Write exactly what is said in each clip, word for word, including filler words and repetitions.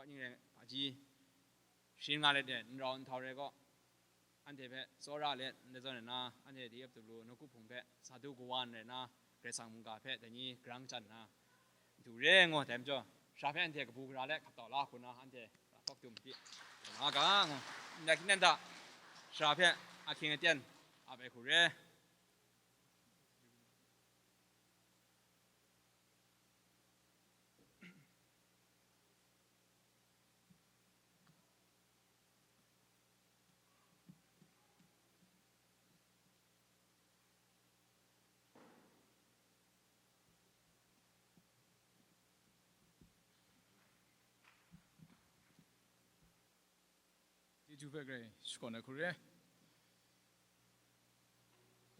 Ning rai, aji sharin nga let de, n rau n htau rai gaw, anhte hpe tsawra let n dazawn ai na, anhte D F W nawku hpung hpe sa du kawan rai na, Karai Kasang mungga hpe dai ni grang chyan na, du re ngu, dai majaw, sara hpe anhte kabu gara let hkap tau la hku na, anhte ra hkawk dum di, nga ga ngu, ndai hkingten hta sara hpe ahkying aten ap ai hku re. Chyeju hpe grai shakawn ai hku re.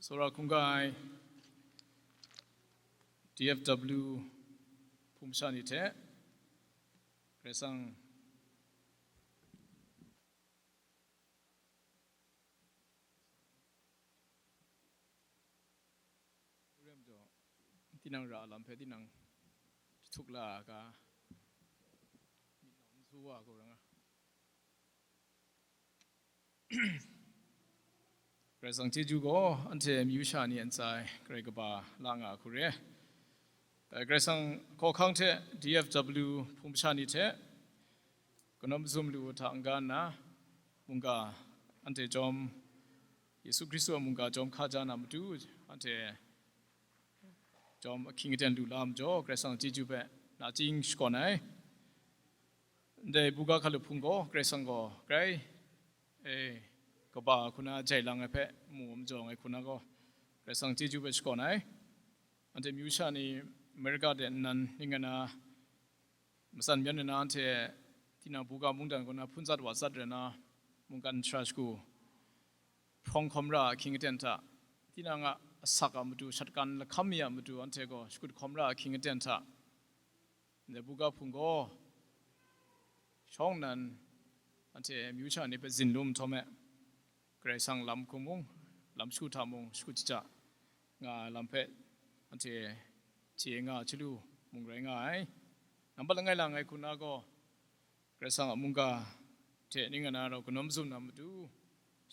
Tsawra hkungga ai D F W hpung masha ni hte Karai Kasang, tinang ra lam hpe tinang jahtuk la ai ga, myit nau n su wa hku ra nga. Karai Kasang chyeju gaw anhte amyu sha ni a ntsa e grai kaba la nga ai hku re. Dai Karai Kasang hkawhkang hte D F W hpung masha ni hte kanawn mazum lu hta n-ga nna, mungga anhte jawm, Yesu Hkristu a mungga jawm hkaja na matu, anhte jawm ahkying aten lu la majaw, Karai Kasang chyeju hpe nachying shakawn ai. Ndai buga hkalup hpung gaw Karai Kasang gaw grai, e, kaba hku na jai lang ai hpe mu majaw, ngai hku na gaw Karai Kasang chyeju hpe shakawn ai. Anhte amyu sha ni Amerika de nnan ning ai na, matsan myan ai na, anhte tinang buga mungdan kaw na hpun tsat wa tsat rai na, mungkan shara shagu hprawng hkawm ra ahkying aten hta, tinang a asak a matu, shatkan lahkam mi a matu, anhte gaw shakut hkawm ra ahkying aten hta, ndai buga hpung gaw shawng nnan anhte amyu sha ni hpe zin lu nhtawm e, Karai Kasang lam hku mung, lam shagu hta mung shakut shaja nga ai lam hpe anhte chye nga ai chyalu mung rai nga ai. Nambat langai lang ai hku na gaw, Karai Kasang a mungga hte ning ai na rau kanawn mazum na matu,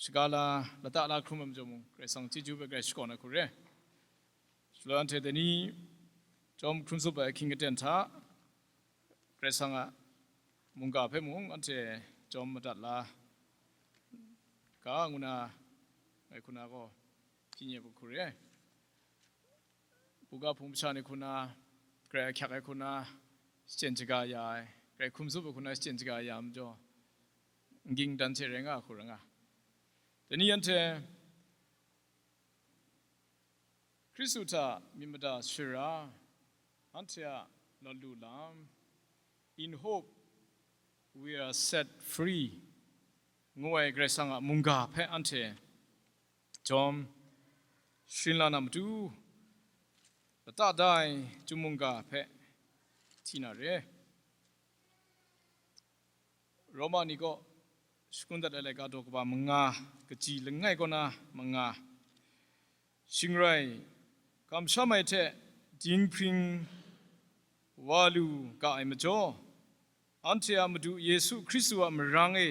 shaga la, lata la hkrum ai majaw mung, Karai Kasang chyeju hpe grai shakawn ai hku re. Shaloi anhte dai ni jawm hkrum tsup ai ahkying aten hta, Karai Kasang a mungga hpe mung anhte jawm madat la ga ngu na, ngai hku na gaw, hpyi nye hku re. Buga hpung masha ni hku na, grai ahkyak ai hku na, shachyen shaga ya ai, grai hkrum tsup ai hku na shachyen shaga ya ai majaw, n ging dan hte rai nga hku ra nga. Dai ni anhte Hkristu hta myit mada sara, anhte a nawn lu lam, "In hope we are set free," ngu ai Karai Kasang a mungga hpe anhte jawm sharin la na matu, lata da ai chyum mungga hpe hti na re. Roma ni kaw shangun dat ai laika daw kaba manga, kaji langai kaw na manga. Shing rai, kamsham ai hte dinghpring wa lu ga ai majaw, anhte a Madu Yesu Hkristu a marang e,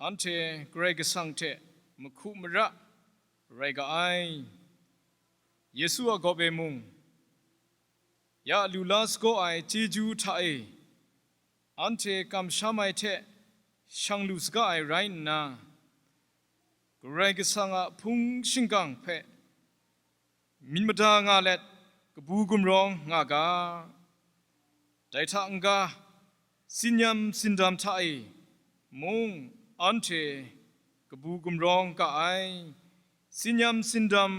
anhte Karai Kasang hte mahku mara rai ga ai. Yesu a gawp e mung, ya lu la sagaw ai chyeju hta e, anhte kamsham ai hte shang lu saga ai rai nna, Karai Kasang a hpung shingkang hpe myit mada nga let kabu gumrawng nga ga. Dai hta n-ga, tsin-yam tsindam hta e mung anhte kabu gumrawng ga ai. Tsin-yam tsindam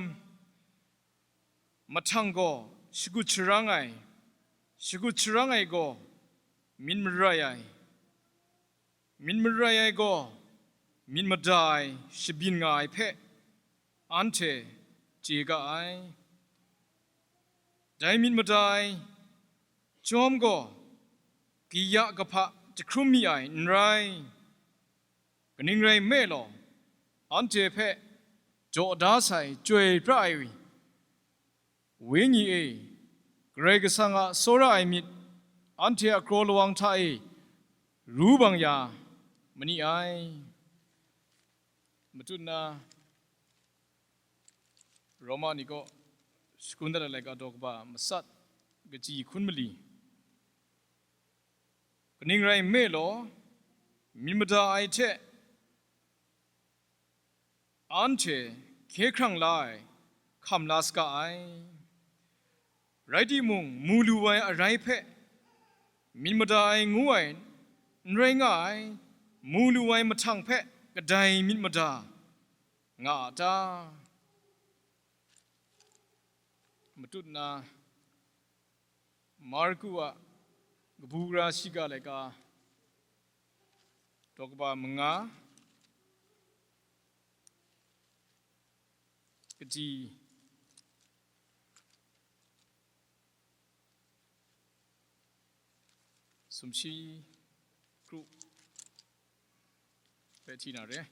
mahtang gaw shakut sharang ai, shakut sharang ai gaw myit marai ai, myit marai ai gaw myit mada ai shabyin nga ai hpe anhte chye ga ai. Dai myit mada ai chyawm gaw kaya kahpa jahkrum mi ai n rai. Kaning rai nme law, anhte hpe jaw da sai chyoi pra ai Wenyi e, Karai Kasang a tsawra ai myit, anhte a kraw lawang hta e Ru bang ya ma ni ai. Matut na Roma ni kaw shakun dat ai laika daw kaba matsat kaji hkun mali. Kaning rai nme law, myit mada ai hte anhte hkye hkrang la ai, hkam la saga ai. Rai timung, mu lu ai arai hpe myit mada ai ngu ai n rai nga ai, mu lu ai mahtang hpe kadai myit mada nga a ta? Matut na Marku a kabu gara shiga laika daw kaba manga, kaji sumshi kru hpe hti na re.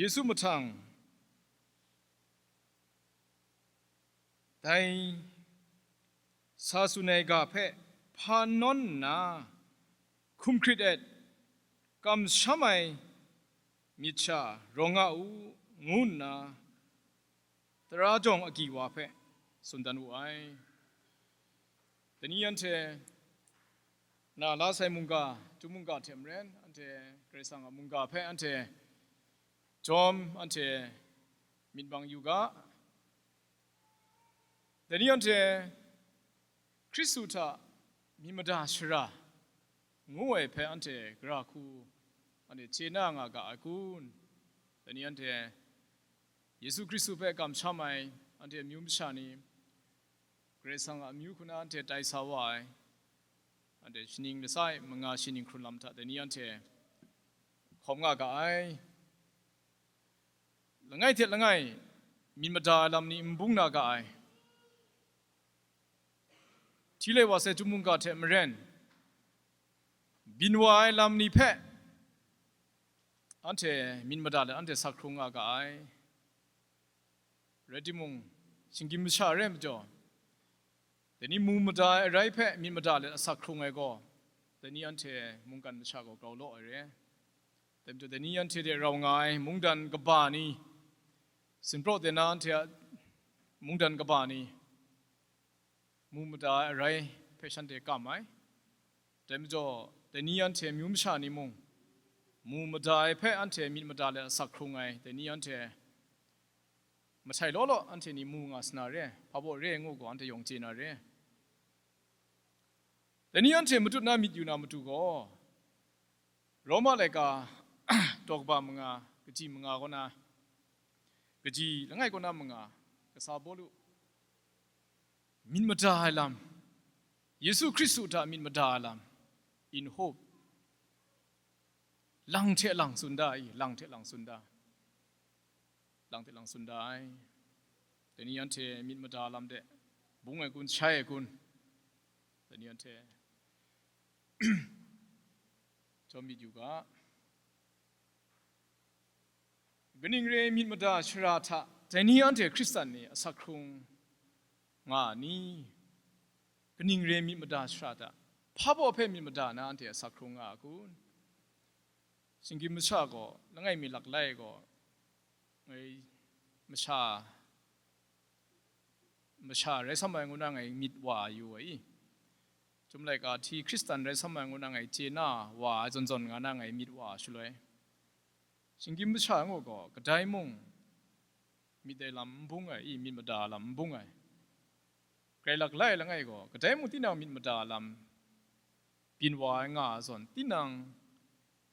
Yesu mahtang dai sa tsun ai ga hpe hpa nawn nna, hkum hkrit et, kamsham ai myit sha rawng nga u, ngu nna tara jawng agyi wa hpe tsun dan wu ai. Dai ni anhte na la sai mungga, Chyum mungga hte maren, anhte Karai Kasang a mungga hpe anhte jawm, anhte myit mang yu ga. Dai ni anhte Hkristu hta myit mada shara ngu ai hpe anhte gara hku anhte chye na nga ga ai kun? Dai ni anhte Yesu Hkristu hpe kamsham ai anhte amyu masha ni, Karai Kasang a amyu hku na anhte tai sa wa ai, anhte shaning lasai manga shaning hkrun lam hta dai ni anhte hkawm nga ga ai. Langai hte langai myit mada ai lam ni n bung na ga ai. Hti le wa sai Chyum mungga hte maren, byin wa ai lam ni hpe anhte myit mada let anhte sak hkrung nga ga ai. Rai timung, shinggyim masha re ai majaw, dai ni mu mada ai arai hpe myit mada let asak hkrung ai gaw, dai ni anhte mungkan masha gaw grau law ai re. Dai majaw, dai ni anhte hte rau nga ai mungdan kaba ni, sinpraw de na anhte a mungdan kaba ni, mu mada ai arai hpe shanhte kam ai. Dai majaw, dai ni anhte amyu masha ni mung, mu mada ai hpe anhte myit mada let asak hkrung ai, dai ni anhte mahtai law law anhte ni mu nga sa na re, hpa baw re ai ngu gaw anhte yawng chye na re. Dai ni anhte matut na myit yu na matu gaw, Roma laika daw kaba manga, kaji manga kaw na, kaji langai kaw na manga, kasa Pawlu myit mada ai lam, Yesu Hkristu hta myit mada ai lam, in hope, lang hte lang tsun da i, lang hte lang tsun da, lang hte lang tsun da ai. Dai ni anhte myit mada lam de bung ai kun, shai ai kun? Dai ni anhte jawm myit yu ga. Kaning re myit mada shara hta dai ni anhte Hkristan ni asak hkrung nga a ni? Kaning re myit mada shara hta, hpa baw hpe myit mada na anhte asak hkrung nga a kun? Shinggyim masha gaw langai mi laklai gaw, ngai masha, masha rai sam ai ngu na ngai myit wa yu ai i, Chyum laika hti Hkristan rai sam ai ngu na ngai chye na wa ai zawn zawn nga na ngai myit wa shaloi, shinggyim masha ngu gaw kadai mung myit ai lam n bung ai i, myit mada lam n bung ai. Grai laklai langai gaw kadai mung tinang myit mada lam byin wa ai nga ai zawn, tinang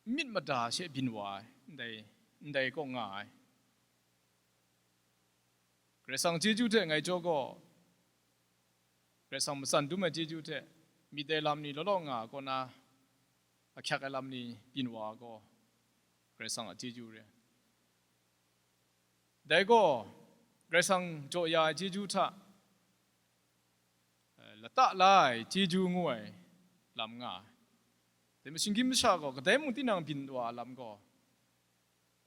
n myit mada she byin wa ai, ndai, ndai kaw nga ai. Karai Kasang chyeju hte ngai jaw gaw, Karai Kasang matsan dum ai chyeju hte myit ai lam ni law law nga ai kaw na, ahkyak ai lam ni byin wa ai gaw, Karai Kasang a chyeju re. Dai gaw, Karai Kasang jaw ya ai chyeju hta, eh, lata la ai chyeju ngu ai lam nga ai. Dai majaw shinggyim masha gaw kadai mung tinang byin wa ai lam gaw,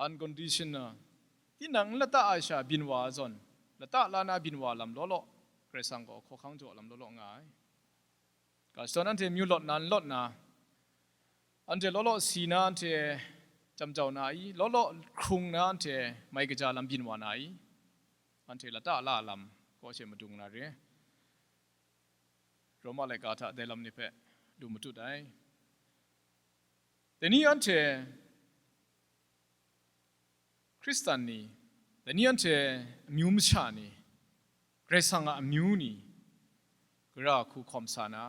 unconditional, tinang n lata ai sha byin wa ai zawn, lata la na byin wa lam law law, Karai Kasang gaw hkawhkang jaw lam law law nga ai. Ga shadawn anhte myu lawt na n lawt na, anhte law law si na anhte jam jau na i, law law hkrung na anhte mai kaja lam byin wa na i, anhte lata la lam kaw she madung na re. Roma laika hta dai lam ni hpe lu matut ai. Dai ni anhte Hkristan ni, dai ni anhte amyu masha ni, Karai Kasang a amyu ni, gara hku hkawm sa na,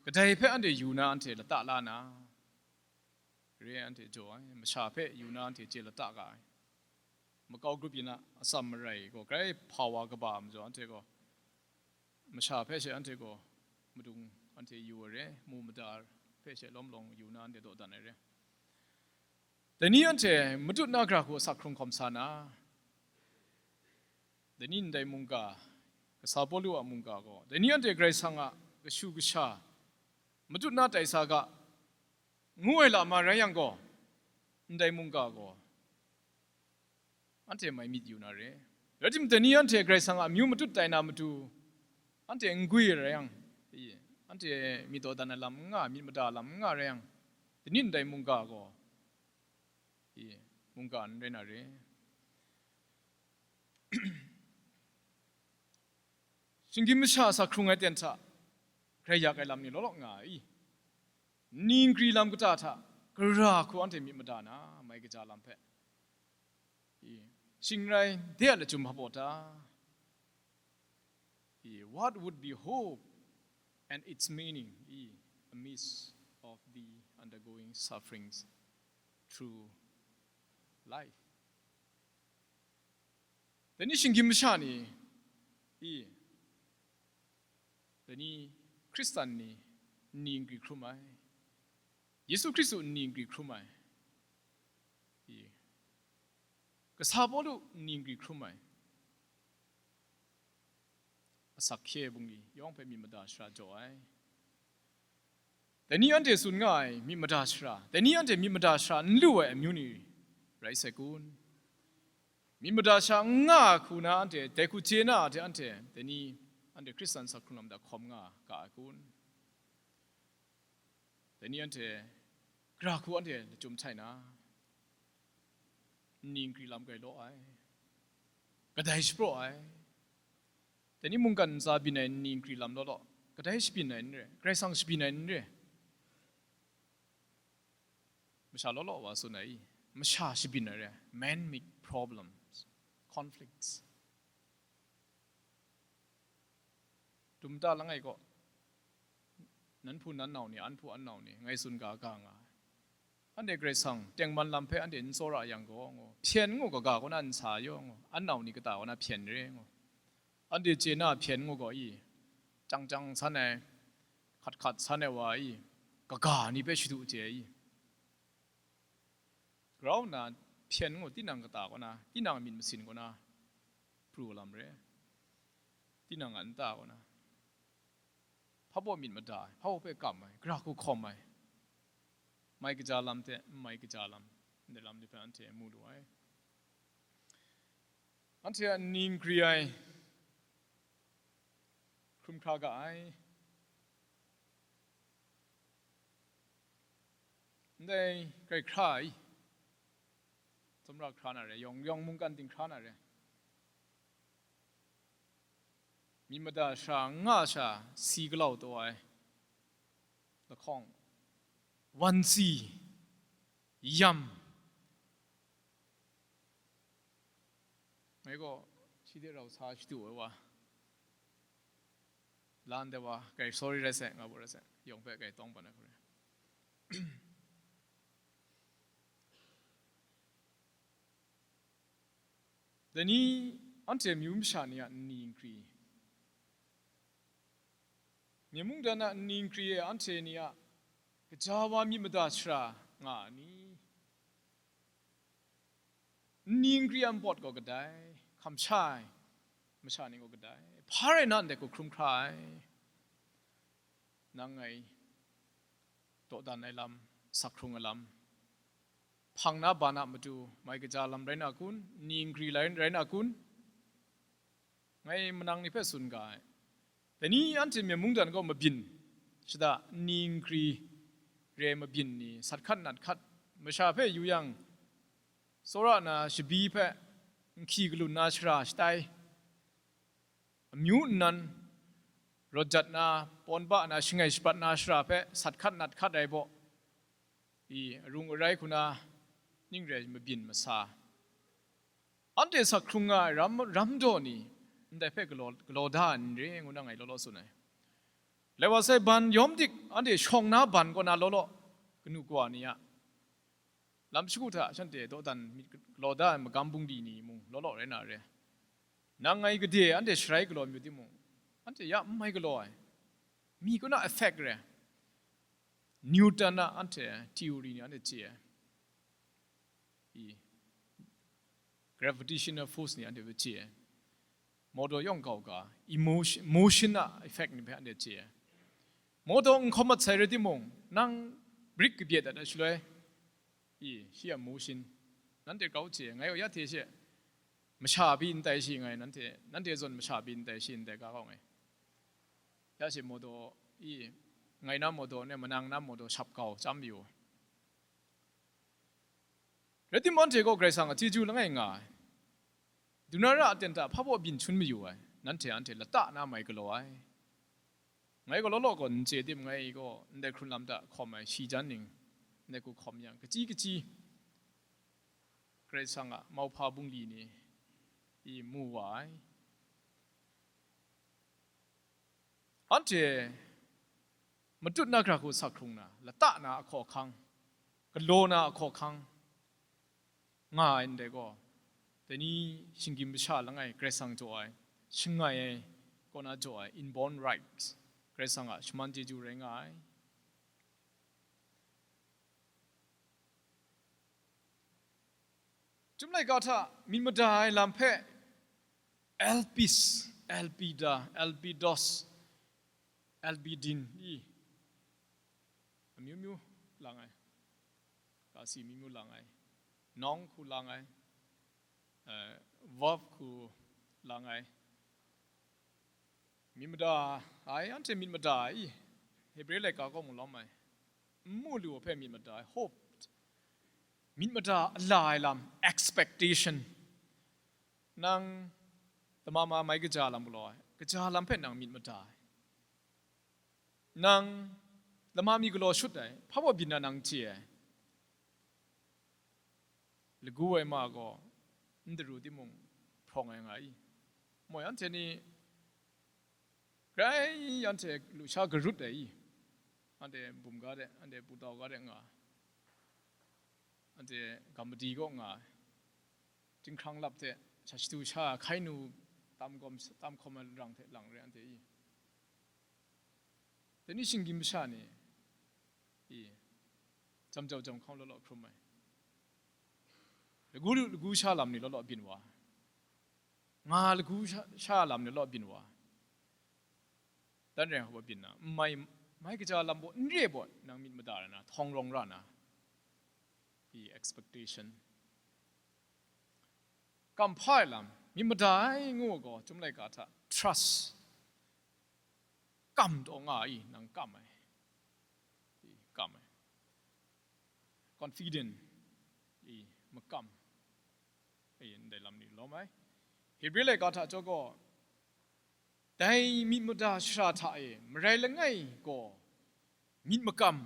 kadai hpe anhte yu na anhte lata la na, re anhte jaw ai, masha hpe yu na anhte chye lata ga ai. Makau grup yin a atsam marai gaw grai hpa wa kaba majaw anhte gaw masha hpe she anhte gaw madung anhte yu ai re, mu mada hpe she lawm lawng yu na anhte dawdan ai re. Dai ni anhte matut na gara hku asak hkrung hkawm sa na, dai ni ndai mungga, kasa Pawlu a mungga gaw, dai ni anhte Karai Kasang a kashu kasha matut na tai sa ga, ngu ai lam ma rai yang gaw, ndai mungga gaw anhte mai myit yu na re. Rai timung, dai ni anhte Karai Kasang a amyu matut tai na matu, anhte n gwi rai yang, i, anhte myit dawdan ai lam n nga, myit mada lam n nga rai yang, dai ni ndai mungga gaw, i, mungga n rai na re. Shinggyim masha asak hkrung ai ten hta grai yak ai lam ni law law nga ai i? Ningri lam kata hta gara hku anhte myit mada na, mai kaja lam hpe i, shing rai de a lachyum hpaw ta? I, what would be hope and its meaning i, amidst of the undergoing sufferings through life? Dai ni shinggyim masha ni, i, dai ni Hkristan ni nni n gri hkrum ai, Yesu Hkristu nni n gri hkrum ai, i, kasa Pawlu nni n gri hkrum ai, asak hkye bungli yawng hpe myit mada shara jaw ai. Dai ni anhte tsun nga ai myit mada shara, dai ni anhte myit mada shara n lu ai amyu ni rai sai kun? Myit mada shara n nga ai hku na anhte dai hku chye na a hte anhte dai ni anhte Hkristan asak hkrung lam hta hkawm nga ga ai kun? Dai ni anhte gara hku anhte lachyum htai na, nni n gri lam grai law ai, kadai shapraw ai. Dai ni mungkan ntsa byin ai nni n gri lam law law, kadai shabyin ai n re, Karai Kasang shabyin ai n re. Masha law law wa tsun ai, masha shabyin ai re, man make problems, conflicts. Dum ta langai gaw, nan hpu nan nau ni, an hpu an nau ni, ngai tsun ga ga nga ai. Anhte Karai Kasang tengman lam hpe anhte n tsawra yang gaw, ngu, hpyen ngu kaga kaw na n sa yaw, ngu, an nau ni kata kaw na hpyen re, ngu. Anhte chye na hpyen ngu gaw i, jang jang san ai, hkat hkat san ai wa i, kaga ni hpe shadu chye ai i, grau nna hpyen ngu, tinang kata kaw na, tinang myit masin kaw na pru lam re, tinang a nta kaw na, hpa baw myit mada ai, hpa baw hpe kam ai, gara hku hkawm ai, mai kaja lam hte n mai kaja lam, ndai lam ni hpe anhte mu lu ai. Anhte a nni n gri ai hkrum hkra ga ai. Ndai grai hkra ai, tsawmra hkra na re, yawng yawng mungkan ting hkra na re, myit mada shara n nga sha si galau taw ai lahkawng, wan si, yam, ngai gaw shi de rau sa shadu ai wa, lan de wa, kai sorry rai sai, nga bu rai sai, yawng hpe kai tawng ban ai hku re. Dai ni anhte amyu masha ni a nni n gri, myen mungdan a nni n gri e anhte ni a kaja wa myit mada shara nga a ni? Nni n gri a npawt gaw kadai, hkam sha ai masha ni gaw kadai, hpa rai na ndai hku hkrum hkra ai? Nang ngai dawdan ai lam, sak hkrung ai lam, hpang na ban a matu mai kaja lam rai na kun, nni nkri rai, rai na kun? Ngai manang ni hpe tsun ga ai. Dai ni anhte myen mungdan gaw mabyin, shada nni nkri re ai mabyin ni, sat hkat nat hkat, masha hpe yu yang, tsawra na shabi hpe nhki galun na shara shatai, amyu nnan, rawt jat na, pawn ba na, shangai shapat na shara hpe sat hkat nat hkat ai baw, i arung arai hku na ning rai mabyin masa, anhte sak hkrung nga ai ram, ram daw ni ndai hpe galaw, galaw da ai n re, ngu na ngai law law tsun ai. Lai wa sai, ban yawm dik anhte shawng na ban kaw na law law, kanu kawa ni a lam shagu hta shanhte dawdan myit galaw da ai magam bungli ni mung law law rai na re. Nang ngai gade anhte sharai galaw mayu timung, anhte ya n mai galaw ai. Mi kaw na effect re. Newton a anhte theory ni anhte chye ai. I, gravitational force ni anhte hpe chye ai. Mawdaw yawng kau ga, emotion, motion a effect ni hpe anhte chye ai. Mawdaw n hkawm mat sai rai timung, nang brick kabye dat ai shaloi, i, shi a motion, nanhte grau chye ai. Ngai gaw ya hte she masha pyi n tai shi nngai, nanhte, nanhte zawn masha pyi n tai shi ndai ga kau ngai. Ya she mawdaw, i, ngai na mawdaw ne, manang na mawdaw shap kau chyam mayu. Rai timung, anhte gaw Karai Kasang a chyeju langai nga ai. Duna ra aten hta hpa baw byin hpun mayu ai, nanhte anhte lata na mai galaw ai. Ngai gaw law law gaw n chye tim, ngai gaw ndai hkrun lam hta hkawm ai shi jan ning, ndai hku hkawm yang, kachyi kachyi Karai Kasang a mauhpa bungli ni i mu wa ai. Anhte matut na hkra hku sak hkrung na, lata na ahkaw ahkang, galaw na ahkaw ahkang nga ai ndai gaw, dai ni shinggyim masha langai Karai Kasang jaw ai, shangai ai kaw na jaw ai inborn rights, Karai Kasang a shaman chyeju rai nga ai. Chyum laika hta myit mada ai lam hpe elpis, elpida, elpidos, elpidin i amyu myu lang ai, kasi myu myu lang ai, noun hku lang ai, eh, verb hku lang ai, myit mada ai, anhte myit mada ai i, Hebre laika kaw mung lawm ai, n mu lu hpe myit mada ai, hoped, myit mada a la ai lam, expectation. Nang lama ma mai kaja lam galaw ai, kaja lam hpe nang myit mada ai. Nang lama mi galaw shut ai, hpa baw byin na nang chye ai. Lagu ai ma gaw n daru timung, hprawng ai nga i. Moi anhte ni grai anhte lusha garut ai i. Anhte bum ga de, anhte putau ga de nga, anhte gam madi kaw nga, jinghkrang lap hte sha shatu sha hkai nu tam gawm, tam hkawm ai rang hte lang re anhte i. Dai ni shinggyim masha ni i, jam jau jam hkawng law law hkrum ai. Lagu lu, lagu sha lam ni law law byin wa. Nga lagu sha, sha lam ni law byin wa. Dan rai hkawp byin na, n mai, mai kaja lam baw, n re baw, nang myit mada ra na, htawng rawng ra na. I expectation. Kam hpa ai lam, myit mada ai ngu gaw, Chyum laika hta trust, kam taw nga ai, nang kam ai, i, kam ai, confident, i, makam, i, ndai lam ni lawm ai. Hebre laika hta jaw gaw, dai myit mada shara hta e marai langai gaw, myit makam,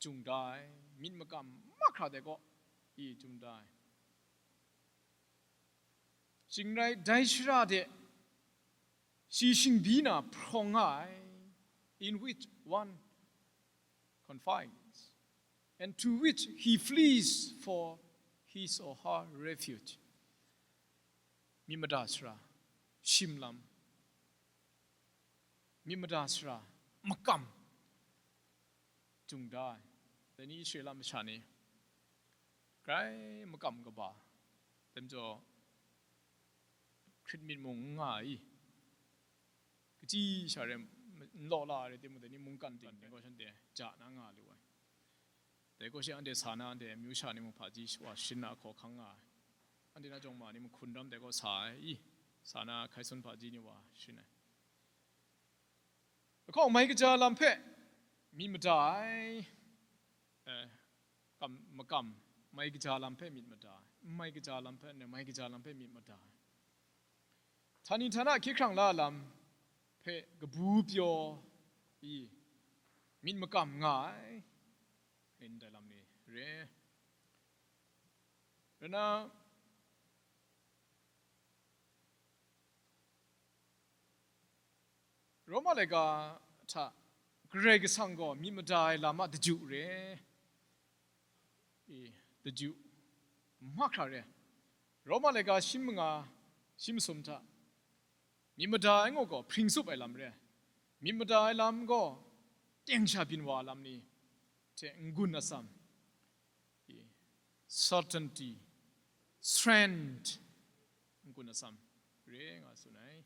jung da ai, myit makam mahkra de kaw, i jung da ai. Shing rai, dai shara de shi shingbyi na hprawng nga ai, in which one confides, and to which he flees for his or her refuge. Myit mada shara, shim lam, myit mada shara, makam, jung da ai. Dai ni Israela masha ni grai makam kaba, dai majaw hkrit myit mung n nga ai, kachyi sha rai, n law la ai rai timung, dai ni mungkan ting ni gaw shanhte ja na nga lu ai. Dai gaw shi anhte sa na, anhte amyu sha ni mung hpaji wa sharin na hkaw hkang nga ai. Anhte na jawng ma ni mung hkunram dai gaw sa ai, i, sa na hkai sun hpaji ni wa sharin ai. Lahkawng mai kaja lam hpe myit mada ai, eh, kam, makam, mai kaja lam hpe myit mada ai, n mai kaja lam hpe, n mai kaja lam hpe myit mada ai. Htani htana hkye hkrang la lam hpe kabu pyaw i myit makam nga ai, ndai lam ni re. Rai na, Roma laika hta Karai Kasang gaw myit mada ai lam a daju re. E, daju mahkra re. Roma laika shi manga, shi masum hta myit mada ai ngu gaw hpring tsup ai lam re. Myit mada ai lam gaw teng sha byin wa lam ni hte n-gun atsam, e, certainty, strength, n-gun atsam re nga tsun ai.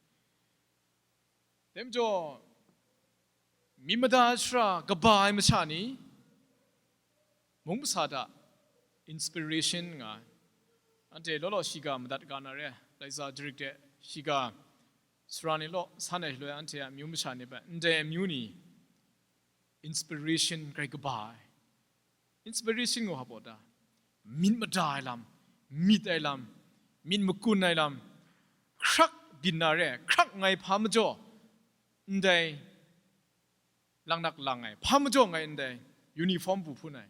Dai majaw, myit mada sara kaba ai masha ni, mung masa hta inspiration nga ai. Anhte law law shiga madat ga na re, laika jarik de shiga sara ni law san ai shaloi, anhte a amyu masha ni hpe ndai amyu ni inspiration grai kaba ai. Inspiration ngu hpa ta? Myit mada ai lam, myit ai lam, myit makun ai lam, hkrak byin na re, hkrak ngai hpa majaw, ndai langnak lang ai, hpa majaw ngai ndai uniform bu hpun ai,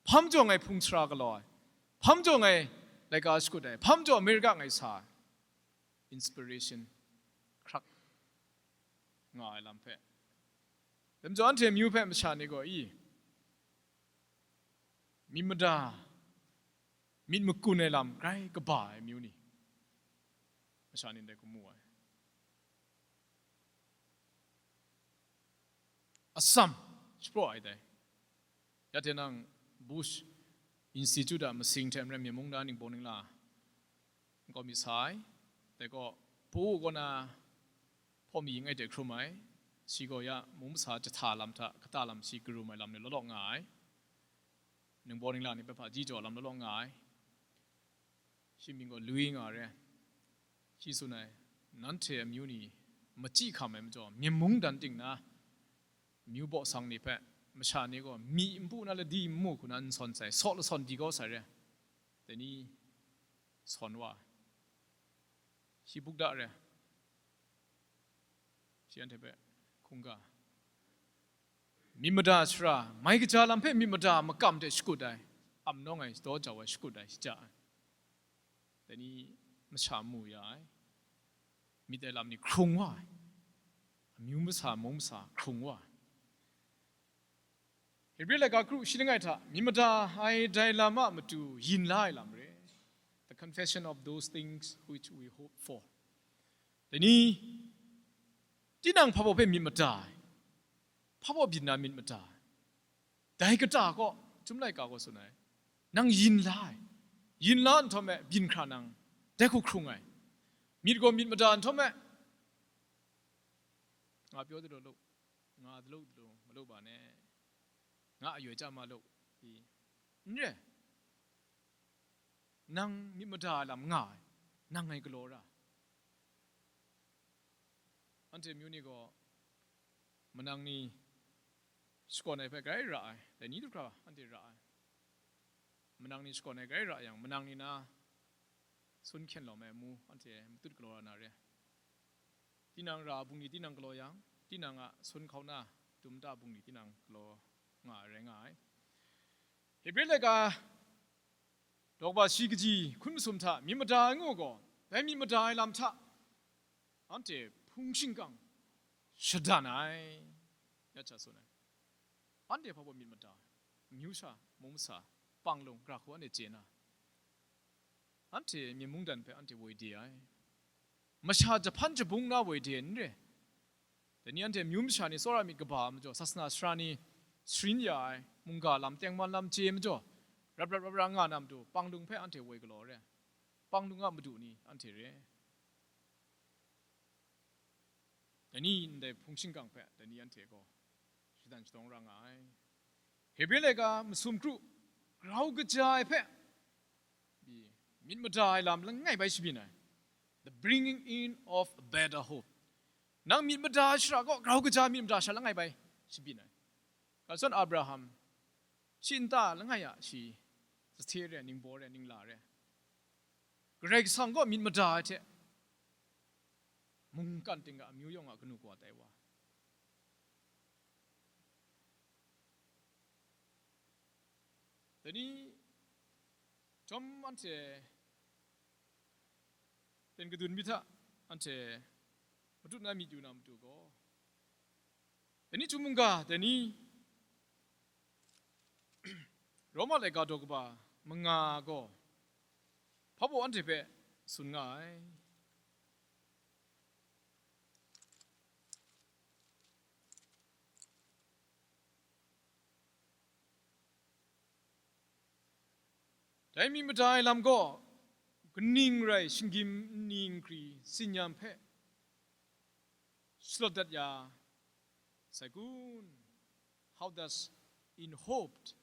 hpa majaw ngai hpung sara galaw ai, hpa majaw ngai laika shakut ai, hpa majaw America ngai sa ai. Inspiration hkrak nga ai lam hpe. Dai majaw anhte amyu hpe masha ni gaw, i, myit mada, myit makun ai lam grai kaba ai amyu ni, masha ni ndai hku mu ai. Atsam shapraw ai dai. Ya tinang Bush Institute a masing hte maren myen mungdan ningbaw ningla nkau mi sa ai. Dai gaw, Pau kaw na hpaw mi ngai de hkrum ai. Shi gaw ya mung masa jahta lam hta kata lam shi karum ai lam ni law law nga ai. Ningbaw ningla ni hpe hpaji jaw lam law law nga ai. Shi mying gaw Louis nga re. Shi tsun ai, nanhte amyu ni machyi hkam ai majaw, myen mungdan ting na, amyu baw sang ni hpe, masha ni gaw myi npu na ladi nmu hku na n sawn sai, saw lasawn di kau sai re. Dai ni sawn wa ai. Shi buk da re. Shi anhte hpe hkungga. Myit mada sara, mai kaja lam hpe myit mada makam hte shakut ai, ap nawng ai, daw jau ai, shakut ai, shaja ai. Dai ni masha mu ya ai, myit ai lam ni hkrung wa ai, amyu masa, mung masa hkrung wa ai. Hebre laika kru shi langai hta myit mada ai dai lam a matu yin la ai lam re. The confession of those things which we hope for. Dai ni, tinang hpa baw hpe myit mada ai, hpa baw byin na myit mada ai, dai kata kaw, Chyum laika gaw tsun ai, nang yin la ai, yin la nhtawm e byin hkra nang, dai hku hkrung ai, myit gaw myit mada nhtawm e, nga pyaw dalu lu, nga dalu dalu malu ba ne, nga ayoi chya ma lu, i, n re, nang myit mada ai lam nga ai, nang ngai galaw ra. Anhte amyu ni gaw manang ni shakawn ai hpe grai ra ai, dai ni du hkra anhte ra ai. Manang ni shakawn ai grai ra yang, manang ni na sun hkyen lawm ai amu anhte matut galaw ra na re. Tinang ra bungli tinang galaw yang, tinang a sun hkau na dum nta bungli tinang galaw nga ai rai nga ai. Hebre laika daw kaba shi kaji hkun masum hta myit mada ai ngu gaw, dai myit mada ai lam hta anhte hpung shingkang shadan ai, ya cha tsun ai. Anhte hpa baw myit mada ai, amyu sha, mung masa, panglung, gara hku anhte chye na, anhte myen mungdan hpe anhte woi de ai. Masha jahpan jabung na woi de n re. Dai ni anhte amyu masha ni tsawra myit kaba ai majaw, sasana sara ni sharin ya ai, mungga lam, tengman lam chye ai majaw, rap rap rap ra nga na matu, panglung hpe anhte woi galaw re. Panglung a madu ni anhte re. Dai ni ndai hpung shingkang hpe, dai ni anhte gaw shadan shadawng ra nga ai. Hebre laika masum kru grau kaja ai hpe myit mada ai lam langai bai shabyin ai. The bringing in of a better hope. Nang myit mada ai shara gaw grau kaja myit mada sha langai bai shabyin ai. Ga zawn Abraham, shi nta langai a shi, sahte re, ningbaw re, ningla re, Karai Kasang gaw myit mada ai hte mungkan ting a amyu yawng a kanu kawa tai wa. Dai ni, chyawm anhte ten kadun mi hta, anhte matut na myit yu na matu gaw, dai ni chyum mungga, dai ni Roma laika daw kaba manga gaw, hpa baw anhte hpe tsun nga ai. Dai myit mada ai lam gaw, kaning rai shinggyim nni nkri tsin-yam hpe shalawt dat ya sai kun? How does in hoped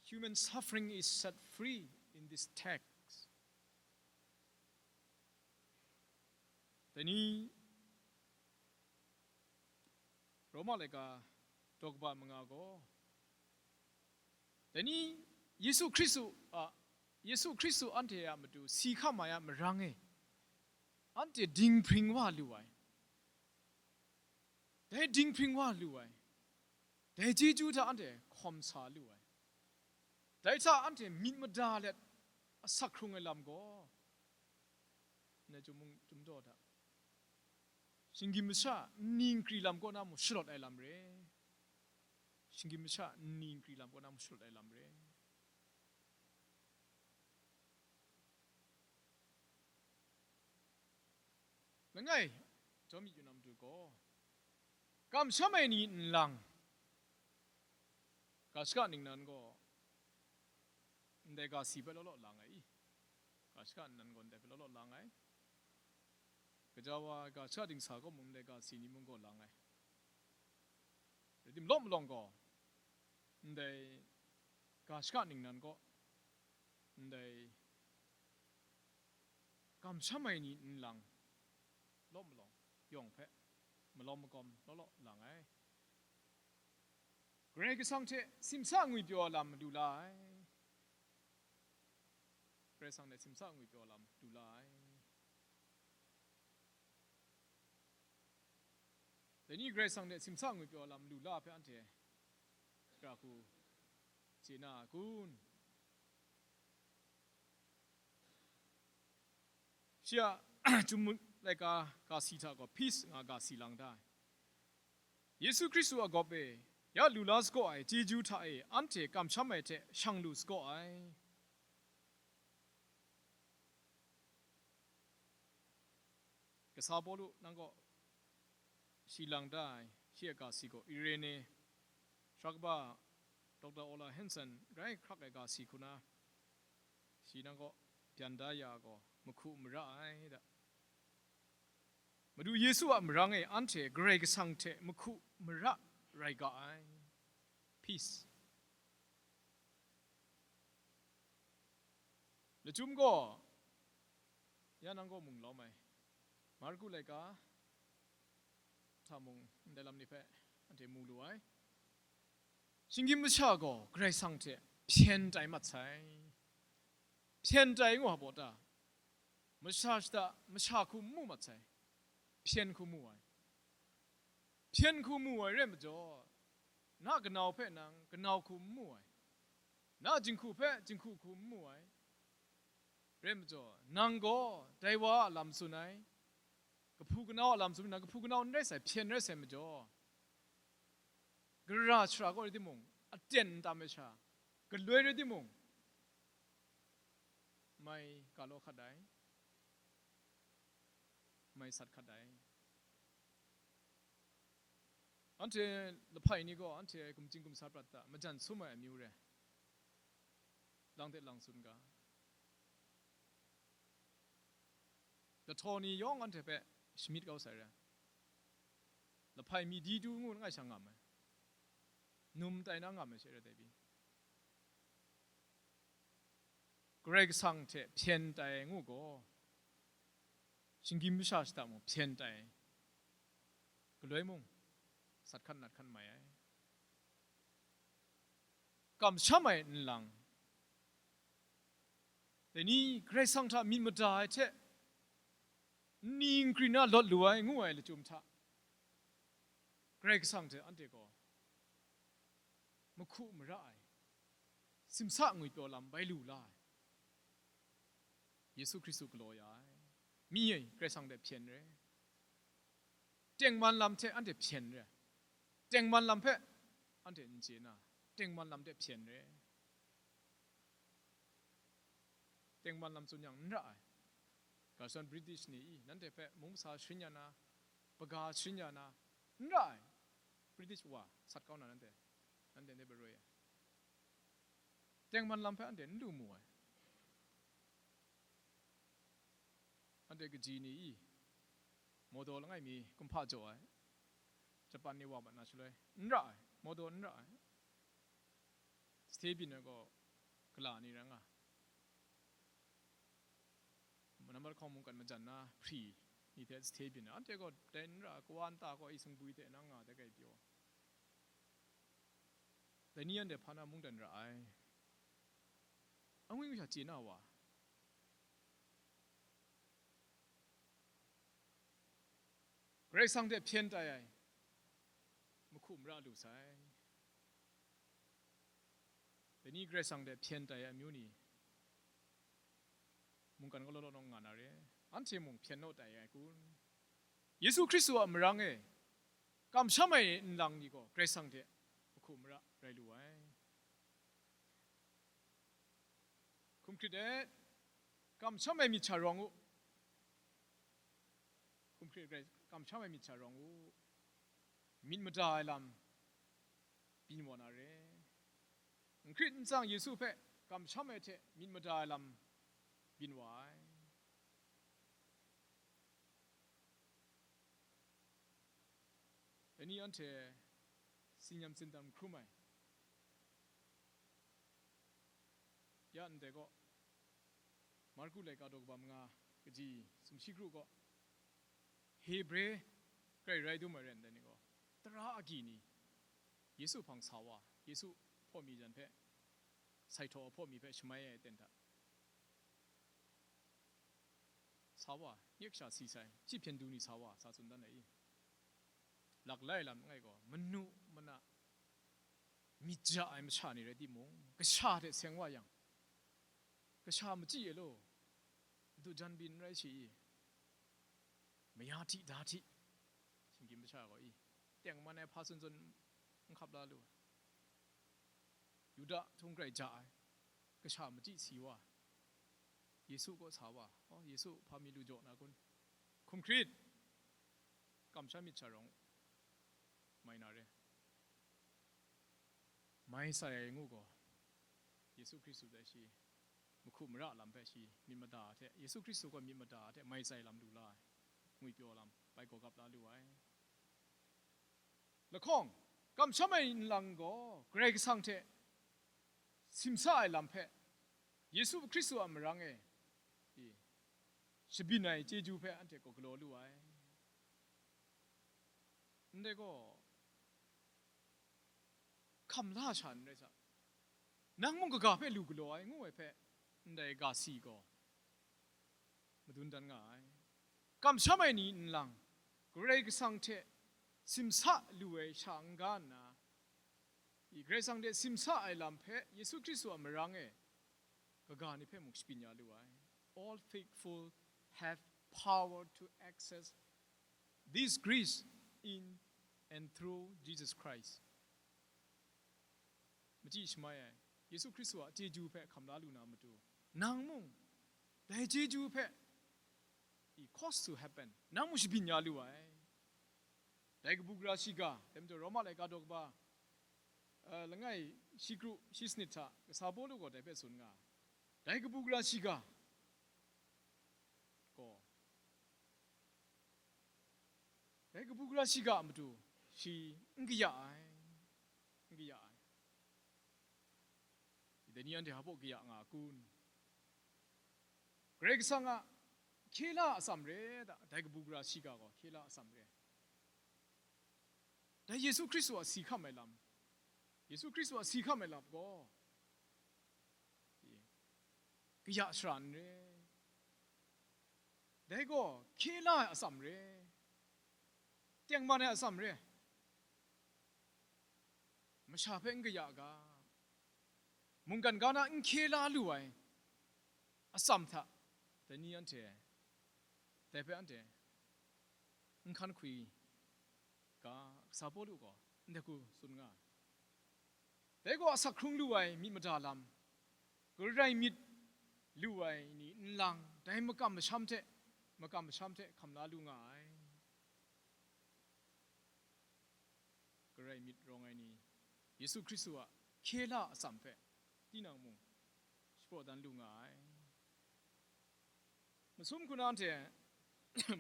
human suffering is set free in this text? Dai ni Roma laika daw kaba manga gaw, dai ni Yesu Hkristu a, Yesu Hkristu anhte a matu si hkam ai a marang e, anhte dinghpring wa lu ai. Dai dinghpring wa lu ai, dai chyeju hta anhte hkawm sa lu ai. Dai hta anhte myit mada let asak hkrung ai lam gaw, ndai chyum mung, chyum daw hta, shinggyim masha nni nkri lam kaw na mung shalawt ai lam re. Shinggyim masha nni nkri lam kaw na mung shalawt ai lam re. Langai, chyawm myit yu na matu gaw, kamsham ai ni nlang, ga shaka ningnan gaw ndai ga si hpe law law lang ai i? Ga shaka ningnan gaw ndai hpe law law lang ai. Gaja wa ga shaka dingsa kaw mung ndai ga si ni mung gaw lang ai. Rai tim, law malawng gaw, ndai ga shaka ningnan kaw, ndai kamsham ai ni nlang, law malawng yawng hpe malawm makawm law law lang ai. Karai Kasang hte simsa ngwipyaw ai lam lu la ai. Karai Kasang hte simsa ngwipyaw ai lam lu la ai. Dai ni Karai Kasang hte simsa ngwipyaw ai lam lu la hpe anhte gara hku chye na a kun? Shi a Chyum laika ga si hta gaw, Peace nga ga si lang da ai. Yesu Hkristu a gawp e, ya lu la sagaw ai chyeju hta e anhte kamsham ai hte shang lu sagaw ai. Kasa Pawlu nang kaw shi lang da ai, shi a ga si gaw Irene, sara kaba Doctor Ola Hanson grai hkrak ai ga si hku na, shi nang kaw byan da ya gaw, mahku mara ai da. Madu Yesu a marang e anhte Karai Kasang hte mahku mara rai ga ai. Peace. Lachyum gaw, ya nang gaw mung lawm ai, Marku laika hta mung ndai lam ni hpe anhte mu lu ai. Shinggyim masha gaw Karai Kasang hte hpyen tai mat sai. Hpyen tai ngu a baw ta? Masha shada, masha hku n mu mat sai. Hpyen hku mu ai. Hpyen hku mu ai rai majaw, na kanau hpe nang kanau hku n mu ai. Na jinghku hpe jinghku hku n mu ai. Rai majaw, nang gaw dai wa a lam tsun ai, kahpu kanau a lam tsun ai, nang kahpu kanau n rai sai, hpyen rai sai majaw, gara shara kaw rai timung, aten n tam ai sha, galoi rai timung, mai ga law hkat ai, mai sat hkat ai. Anhte lahpai ni gaw anhte gumchying gumsa prat hta majan sum ai amyu re, lang de lang tsun ga. Lahtaw ni yawng anhte hpe shamyit kau sai re. Lahpai mi di tu ngu langai sha ngam ai. Num tai na ngam ai she re dai pyi. Karai Kasang hte hpyen tai ngu gaw, shinggyim masha shada mung hpyen tai, galoi mung sat hkan nat hkan mai ai. Kamsham ai nlang, dai ni Karai Kasang hta myit mada ai hte, nni nkri na lawt lu ai ngu ai lachyum hta, Karai Kasang hte anhte gaw mahku mara ai, simsa ngwipyaw lam bai lu la ai, Yesu Hkristu galaw ya ai. Mi e Karai Kasang hte hpyen re, tengman lam hte anhte hpyen re, tengman lam hpe anhte n chye na, tengman lam hte hpyen re. Tengman lam tsun yang n ra ai. Ga shadawn British ni i, nanhte hpe mung masa sharin ya na, baga sharin ya na, n ra ai. British wa sat kau na nanhte, nanhte ndai baroi ai. Tengman lam hpe anhte n lu mu ai. Anhte kaji ni i, mawdaw langai mi kumhpa jaw ai, Japan ni wa mat na shaloi, n ra ai, mawdaw n ra ai. Sahte byin ai gaw gala ni rai nga, nambat lahkawng mungkan majan na hpri ni hte sahte byin ai, anhte gaw dai n ra, kawa nta gaw i sumgwi hte nang nga dai kai pyaw. Dai ni anhte hpa na mungdan ra ai, angwi masha chye na wa, Karai Kasang hte hpyen tai ai, mahku mara lu sai. Dai ni Karai Kasang hte hpyen tai ai amyu ni, mungkan galaw law nawng nga na re, anhte mung hpyen naw tai ai kun? Yesu Hkristu a marang e kamsham ai nlang ni gaw Karai Kasang hte mahku mara rai lu ai. Hkum hkrit e, kamsham ai myit sha rawng u. Hkum hkrit e, kamsham ai myit sha rawng u. Myit mada ai lam byin wa na re. N hkrit n tsang Yesu hpe kamsham ai hte myit mada ai lam byin wa ai. Dai ni anhte tsin-yam tsindan hkrum ai, ya ndai gaw, Marku laika daw kaba manga, kaji sumshi kru gaw, Hebre grai rai dum ai rai ndai ni gaw, tara agyi ni Yesu hpang sa wa, Yesu hpaw mi jan hpe, sai htaw a hpaw mi hpe shamai ai aten hta, sa wa, nek sha si sai, shi hpyen du ni sa wa, sa tsun dan ai i. Lak lai lam langai gaw, manu mana myit ja ai masha ni rai timung, kasha hte seng wa yang, kasha machyi e law, madu jan byin n rai shi i, maya hti da hti, shinggyim masha gaw i, tengman ai hpa tsun tsun n hkap la lu ai. Yuda htung grai ja ai, kasha machyi si wa, Yesu kaw sa wa, oh, Yesu hpa mi lu jaw na kun? Hkum hkrit, kamsham myit sha rawng u, mai na re. Mai sai ai ngu gaw, Yesu Hkristu dai shi mahku mara lam hpe shi myit mada hte, Yesu Hkristu gaw myit mada hte mai sai lam lu la ai, ngwipyaw lam bai gawgap la lu ai. Lahkawng, kamsham ai nlang gaw Karai Kasang hte simsa ai lam hpe, Yesu Hkristu a marang e, i, shabyin ai chyeju hpe anhte gaw galaw lu ai. Ndai gaw, hkam la sha n rai sa, nang mung kaga hpe lu galaw ai ngu ai hpe, ndai ga si gaw madun dan nga ai. Kamsham ai ni nlang, Karai Kasang hte simsa lu ai sha n-ga nna, i, Karai Kasang hte simsa ai lam hpe Yesu Hkristu a marang e kaga ni hpe mung shabyin ya lu ai. All faithful have power to access this grace in and through Jesus Christ. Machyi shamai ai Yesu Hkristu a chyeju hpe hkam la lu na matu, nang mung dai chyeju hpe, i, cause to happen, nang mung shabyin ya lu ai. Dai kabu gara shiga, dai majaw Roma laika daw kaba, eh, langai shi kru shi sanit hta kasa Pawlu gaw dai hpe tsun nga ai. Dai kabu gara shiga gaw, dai kabu gara shiga a matu shi n kaya ai, n kaya ai. Dai ni anhte hpa baw kaya nga a kun? Karai Kasang a hkye la a atsam re da, dai kabu gara shiga gaw hkye la a atsam re. Dai Yesu Hkristu a si hkam ai lam, Yesu Hkristu a si hkam ai lam gaw, kaya shara n re. Dai gaw hkye la ai atsam re, tengman ai atsam re. Masha hpe n kaya ga, mungkan ga na n hkye la lu ai atsam hta, dai ni anhte, dai hpe anhte n hkan hkwi ga, kasa Pawlu gaw ndai hku tsun nga ai. Dai gaw asak hkrung lu ai myit mada lam, garai myit lu ai ni nlang, dai makam masham hte, makam masham hte hkam la lu nga ai. Garai myit rawng ai ni, Yesu Hkristu a hkye la atsam hpe tinang mung shapraw dan lu nga ai. Masum hku na anhte,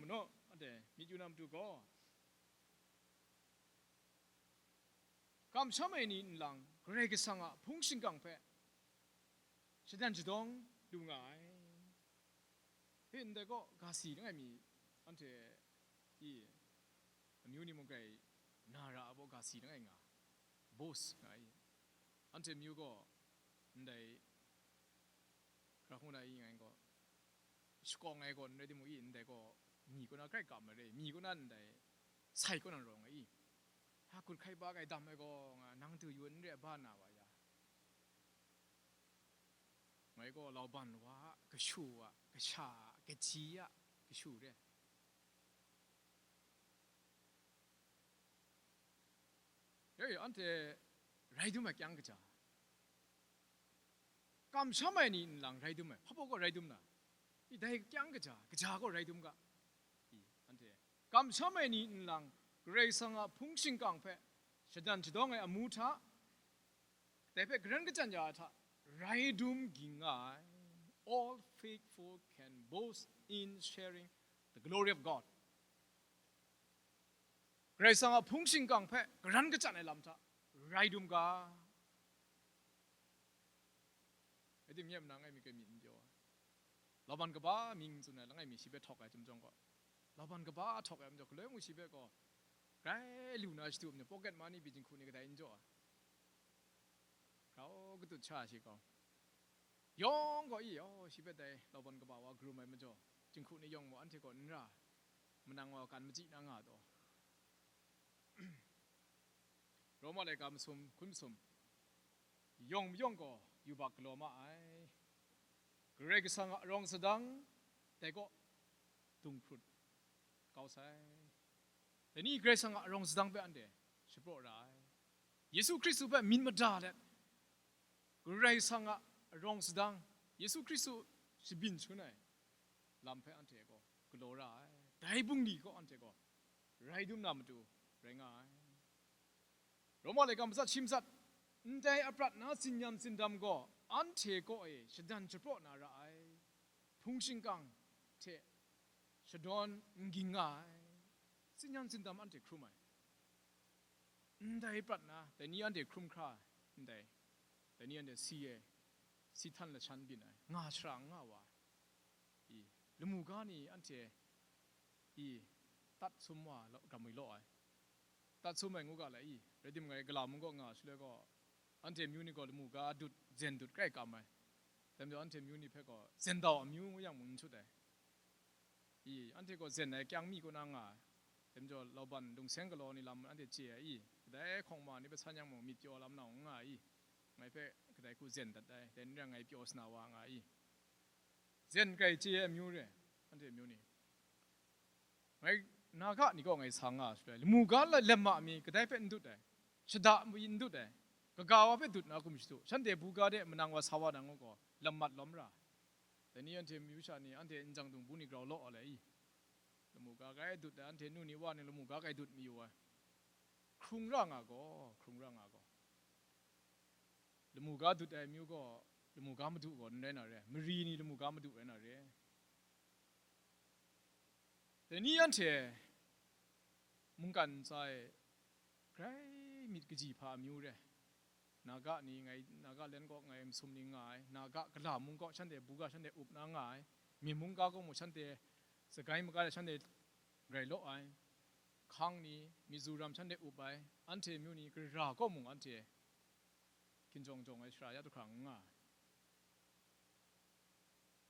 manaw anhte myit yu na matu gaw, kamsham ai ni nlang, Karai Kasang a hpung shingkang hpe shadan shadawng lu nga ai. Hpe ndai gaw, ga si langai mi, anhte i, amyu ni mung grai na ra ai baw ga si langai nga, boast nga i. Anhte amyu gaw ndai, hkra hkungga i ngai gaw, shakawng ai gaw n rai timung i, ndai gaw mi kaw na grai kam ai re, mi kaw na ndai sai kaw na rawng ai i. Ha, gut hkai ba gai dam ai gaw, nga, nang du yu n re ai ba na wa ya. Ngai gaw lauban wa a kashu a, kasha a, kaji a kashu re. Yoi, anhte rai dum ai kyang kaja, kamsham ai ni nlang rai dum ai, hpa baw gaw rai dum na, i dai kyang kaja, kaja gaw rai dum ga. I, anhte kamsham ai ni nlang, Karai Kasang a hpung shingkang hpe shadan shadawng ai amu hta, dai hpe garan kachyan ya ai hta, rai dum ging nga ai. All faithful can boast in sharing the glory of God. Karai Kasang a hpung shingkang hpe garan kachyan ai lam hta rai dum ga. Rai tim, nye manang e myit koi myit n pyaw ai. Lauban kaba mying tsun ai langai mi shi hpe htawk ai chyum jawng gaw, lauban kaba htawk ai majaw, galoi mung shi hpe gaw grai lu na shadu ai majaw, pocket money pyi jinghku ni kadai n jaw ai. Grau katut sha shi gaw, yawng gaw i, oh, shi hpe dai lauban kaba wa karum ai majaw, jinghku ni yawng mung anhte gaw n ra, manang wa kan machyi na nga taw. Roma laika masum, hkun masum, yawng mayawng gaw yubak galaw ma ai. Karai Kasang a arawng sadang dai kaw dung hkrut kau sai. Dai ni Karai Kasang a arawng sadang hpe anhte shapraw ra ai. Yesu Hkristu hpe myit mada let, Karai Kasang a arawng sadang, Yesu Hkristu shabyin shangun ai lam hpe anhte gaw galaw ra ai. Dai bungli gaw anhte gaw rai dum na matu rai nga ai. Roma laika matsat shi matsat, ndai aprat na tsin-yam tsindam gaw anhte kaw e shadan shapraw na ra ai. Hpung shingkang hte shadawn n ging nga ai. Tsin-yam tsindam anhte hkrum ai. Ndai prat na, dai ni anhte hkrum hkra ai, ndai, dai ni anhte si e, si htan lashan byin ai, nga shara n nga wa ai. I, lamu ga ni anhte, i, tat sum wa law, ram mi law ai. Tat sum ai ngu ga lai i, rai timung, ngai gala mung kaw nga shaloi gaw, anhte amyu ni gaw lamu ga dut, zen dut grai kam ai. Dai majaw anhte amyu ni hpe gaw, zen dau amyu ngu yang mung n sut ai. I, anhte gaw zen ai kyang mi kaw na nga ai. Dai majaw, lauban lungseng galaw ni lam anhte chye ai i, kadai hkawng ma ni hpe san yang mung myit pyaw lam na n nga ai i, ngai hpe kadai hku zen dat ai, dai ni rai ngai pyaw sa na wa nga ai i, zen kai chye ai amyu re, anhte amyu ni. Ngai, na ga ni kaw ngai sa nga shaloi, lamu ga la-, lem ma mi kadai hpe n dut ai, shada mi n dut ai, kaga wa hpe dut na hkum shadu, shanhte buga de manang wa sa wa na ngu gaw, lam mat lawm ra. Dai ni anhte amyu sha ni, anhte njang dung bu ni grau law ai le i, lamu ga grai dut ai, anhte nu ni wa ni lamu ga grai dut mayu ai. Hkrung ra nga gaw, hkrung ra nga gaw, lamu ga dut ai amyu gaw, lamu ga madu gaw n rai na re, mari ni lamu ga madu rai na re. Dai ni anhte mungkan ntsa e grai myit kaji hpa amyu re. Naga ni ngai, Nagaland kaw ngai masum ni nga ai, Naga gala mung kaw shanhte buga shanhte up na nga ai, Myen mungga gaw mung shanhte sagai maga de shanhte grai law ai, hkang ni, Mizoram shanhte up ai, anhte amyu ni gara gaw mung anhte hkinjawng jawng ai shara ya du hkra n nga ai.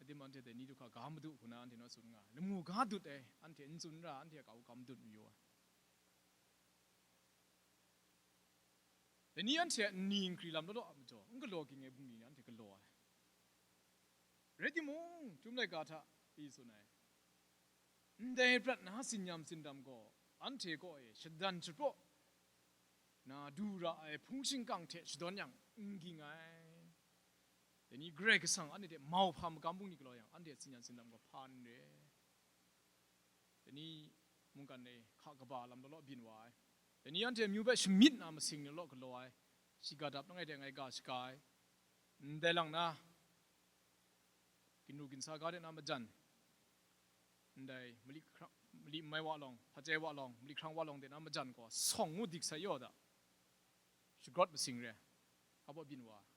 Adim anhte dai ni du hkra ga madut hku na anhte naw tsun nga ai. Lamu ga dut ai, anhte n tsun ra, anhte a kau ga madut mayu ai. Dai ni anhte a nni nkri lam law law a majaw, n galaw ging ai bungli ni anhte galaw ai. Rai timung, Chyum laika hta i tsun ai, ndai prat na tsin-yam tsindam gaw, anhte kaw e shadan shapraw na du ra ai hpung shingkang hte shadawn yang, n ging ai. Dai ni Karai Kasang anhte hte mauhpa magam bungli galaw yang, anhte a tsin-yam tsindam gaw hpa n re. Dai ni mungkan e hka kaba lam law law byin wa ai. Dai ni anhte amyu hpe shamyit na masing ni law galaw ai. Shiga dap langai hte ngai ga shaga ai. Ndai lang na, ginru ginsa ga de na majan, ndai mali hkrang, mali n mai wa lawng, hpacai wa lawng, mali hkrang wa lawng de na majan gaw, sawng ngu dik sai yaw da, shagrawt masing re, hpa baw byin wa ai.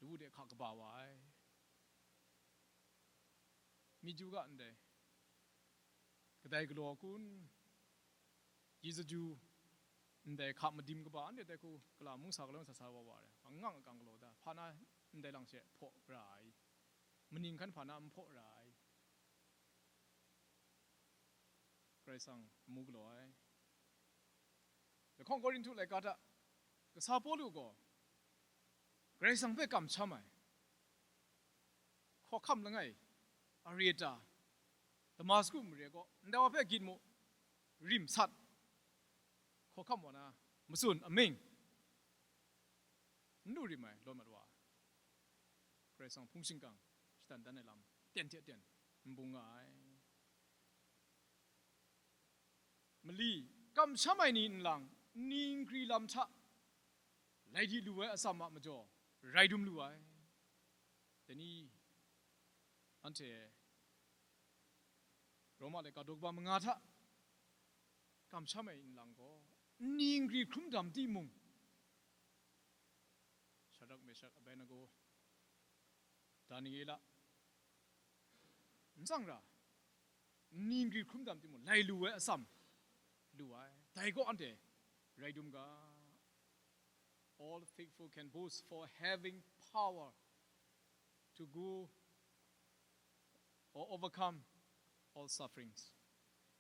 Lawu de hka kaba wa ai. Myit yu ga ndai, kadai galaw kun, ji zaju, ndai hka madim kaba, anhte dai hku gala mung sa galaw sa sa wa wa re, angang akang galaw da, hpa na ndai lang she hpaw ra ai, maning hkan hpa na n hpaw ra ai. Karai Kasang amu galaw ai. Lahkawng Korinhtu laika hta kasa Pawlu gaw Karai Kasang hpe kamsham ai, hkawhkam langai, Areta, Damasku mare kaw, ndai wa hpe git mu, rim sat, hkawhkam wa na, matsun aming, n lu rim ai, lawn mat wa ai. Karai Kasang hpung shingkang shadan dan ai lam, ten hte ten, n bung nga ai. Mali, kamsham ai ni nlang, nni nkri lam hta lai di lu ai atsam a majaw, rai dum lu ai. Dai ni, anhte Roma laika daw kaba manga hta kamsham ai nlang gaw, nni nkri hkrum dam timung, Shadrak, Meshak, Abednego, Daniela, n tsang ra, nni nkri hkrum dam timung, lai lu ai atsam lu ai. Dai gaw anhte rai dum ga. All faithful can boast for having power to go or overcome all sufferings.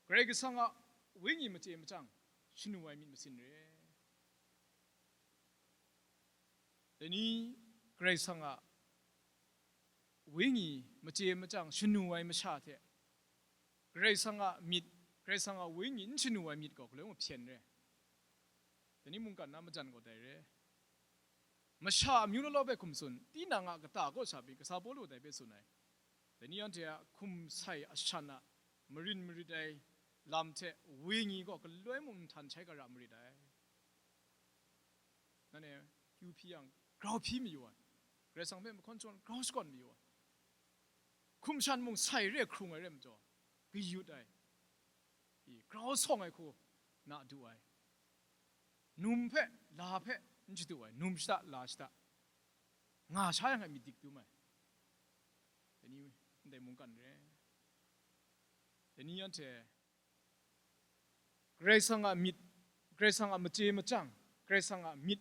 Karai Kasang a Wenyi machye machyang shanu ai myit masin re. Dai ni Karai Kasang a Wenyi machye machyang shanu ai masha hte Karai Kasang a myit, Karai Kasang a Wenyi n shanu ai myit gaw galoi mung hpyen re. Dai ni mungkan na majan gaw dai re. Masha amyu law law hpe hkum tsun, tinang a kata kaw sha pyi, kasa Pawlu dai hpe tsun ai. Dai ni anhte a hkum sai ashan a marin marit ai lam hte Wenyi gaw galoi mung nhtan shai ga ra marit ai. Nanhte kyu hpyi yang, grau hpyi mayu ai. Karai Kasang hpe mahkawn shakawn, grau shakawn mayu ai. Hkum shan mung sai re hkrung ai re majaw, kayut ai, i, grau sawng ai hku na du ai. Num hpe, la hpe n shadu ai, num shada, la shada, nga sha yang a myit dik dum ai. Dai ni ndai mungkan re. Dai ni anhte Karai Kasang a myit, Karai Kasang a machye machyang, Karai Kasang a myit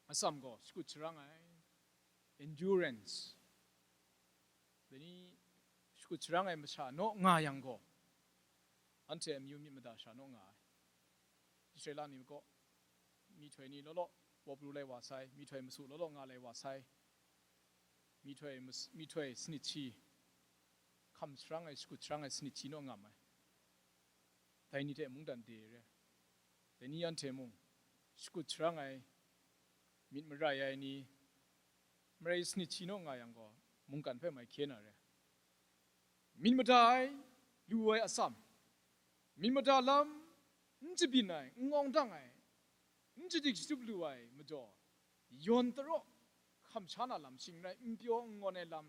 atsam gaw shakut sharang ai, endurance. Dai ni shakut sharang ai masha naw nga yang gaw, anhte amyu myit mada sha naw nga ai. Israela ni kaw, myihtoi ni law law wa pru lai wa sai, myihtoi masu law law nga lai wa sai, myihtoi mas-, myihtoi sanit shi, hkam sharang ai, shakut sharang ai sanit shi naw ngam ai. Dai ni hte mungdan de re. Dai ni anhte mung, shakut sharang ai, myit marai ai ni, marai sanit shi naw nga yang gaw, mungkan hpe mai hkye na re. Myit mada ai, lu ai atsam, myit mada lam, n jabyin ai, n ngawng dang ai, n jadik shatup lu ai majaw, yawn taraw, hkam sha na lam, shing rai n pyaw n ngawn ai lam,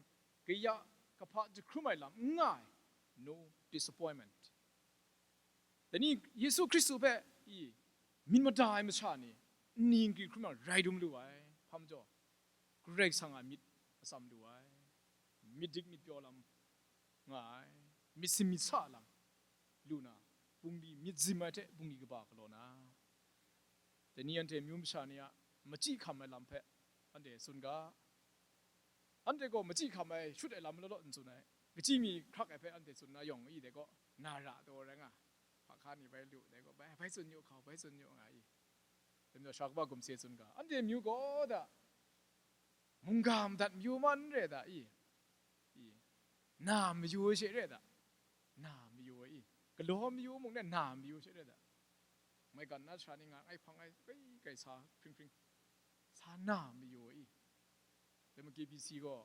kaya kahpa jahkrum ai lam n nga ai, no disappointment. Dai ni Yesu Hkristu hpe i myit mada ai masha ni, nni nkri hkrum yang rai dum lu ai, hpa majaw, Karai Kasang a myit atsam lu ai. myit dik myit pyaw lam nga ai, myit sin myit sa lam lu na, bungli myit zim ai hte bungli kaba galaw na, dai ni anhte amyu masha ni a machyi hkam ai lam hpe anhte tsun ga. Anhte gaw machyi hkam ai shut ai lam law law n tsun ai, kachyi mi hkrak ai hpe anhte tsun na yawng i dai gaw, na ra taw rai nga, hpa hka ni bai lu dai gaw, bai, bai tsun yu hkau, bai tsun yu nga i. Dai majaw, sha kaba gumhte tsun ga, anhte amyu gaw da, mungga madat mayu ma n re da i? I, na mayu ai she re da, na mayu ai i, galaw mayu mung ne, na mayu she re da. Maigan na sara ni nga, ngai hpang ai kai kai sa hpring hpring, sa na mayu ai i. Dai ma K B C gaw,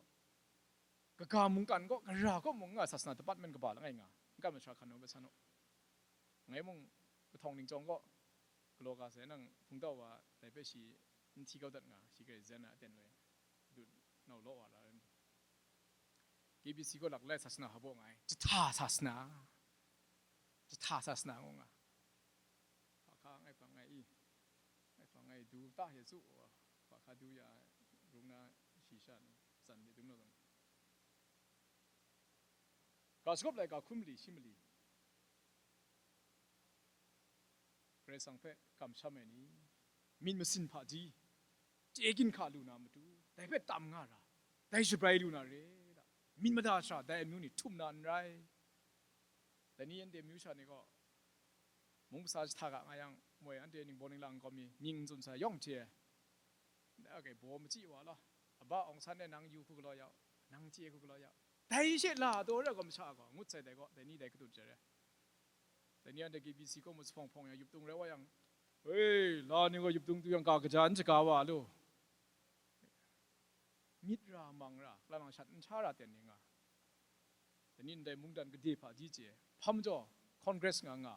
kaga mungkan gaw, gara gaw mung nga, sasana department kaba langai nga, n kan masha hkan u, bai san u. Ngai mung kahtawng ningchyawng gaw galaw ga sai, nang hpungtau wa dai hpe shi n hti kau dat nga, shi hkrai zen ai aten we, dut nau law wa la ai majaw, K B C gaw laklai sasana hpa baw nga ai, jahta sasana, jahta sasana ngu nga. Hpa hka ngai hpang ai i, ngai hpang ai du ta ye tsu, hpa hka du ya rung na, shi sha ni tsan de dum law zawn, ga shagawp laika hkun mali shi mali, Karai Kasang hpe kamsham ai ni, myit masin hpaji, chye ginhka lu na matu, dai hpe tam nga ra, dai shabrai lu na re da, myit mada sara dai amyu ni htum na n rai. Dai ni anhte amyu sha ni gaw, mung masa jahta ga nga yang, moi anhte ningbaw ninglang kau mi mying n tsun sai yawng hte ai, dai a kai baw machyi wa law, aba Aung San e nang yu hku galaw yau, nang chye hku galaw yau, dai she la taw re gaw masha gaw ngut sai dai gaw, dai ni dai katut jare. Dai ni anhte K B C kaw mung sa hpawng hpawng yang yup tung rai wa yang, hei, la ni gaw yup tung tu yang ga kaja n shaga wa lu. Myit ra mang ra, lang lang shat n sha ra ten ni nga. Dai ni ndai mungdan gade hpaji chye, hpa majaw Congress nga nga,